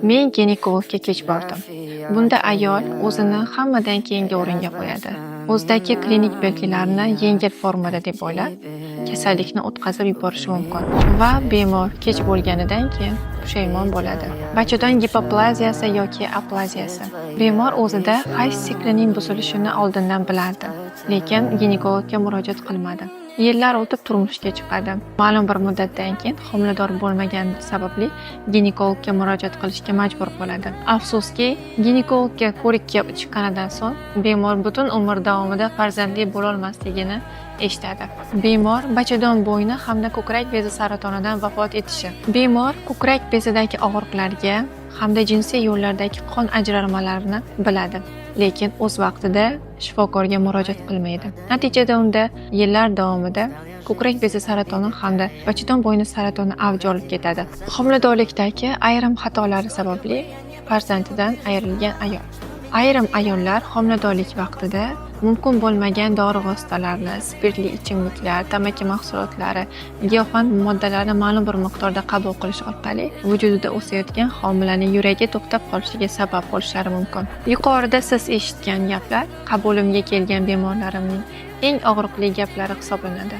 Men ginekologga kech bordim. Bunda ayol o'zini hammadan keyingi o'ringa qo'yadi. O'zidagi klinik belgilarni yengil formada deb o'ylab, kasallikni o'tkazib yuborishi mumkin va bemor kech bo'lganidan keyin pushaymon bo'ladi. Bachadon gipoplaziyasi yoki aplaziyasi. Bemor o'zida hayz siklining buzilishini oldindan bilardi, lekin ginekologga murojaat qilmadi. Yillar o'tib turmushga chiqadi. Ma'lum bir muddatdan keyin homilador bo'lmagani sababli ginekologga murojaat qilishga majbur bo'ladi. Afsuski, ginekologga ko'rikka chiqqanidan so'ng bemor butun umr davomida farzandli bo'lolmasligini eshitadi. Bemor bachadon bo'yni hamda ko'krak bezi saratonidan vafot etishi. Bemor ko'krak bezidagi og'riqlarga hamda jinsiy yo'llardagi qon ajralmalarini biladi, lekin o'z vaqtida shifokorga murojaat qilmaydi. Natijada unda yillar davomida ko'krak bezi saratoni hamda bachadon bo'yni saratoni avj olib ketadi. Homiladorlikdagi ayrim xatolari sababli farzandidan ayrilgan ayol. Ayrim ayollar homiladorlik vaqtida mumkin bo'lmagan dori vositalarini, spirtli ichimliklar, tamaki mahsulotlari, giyohvand moddalarni ma'lum bir miqdorda qabul qilish orqali vujudida o'sayotgan homilaning yuragi to'xtab qolishiga sabab bo'lishlari mumkin. Yuqorida siz eshitgan gaplar qabulimga kelgan bemorlarimning eng og'riqli gaplari hisoblanadi.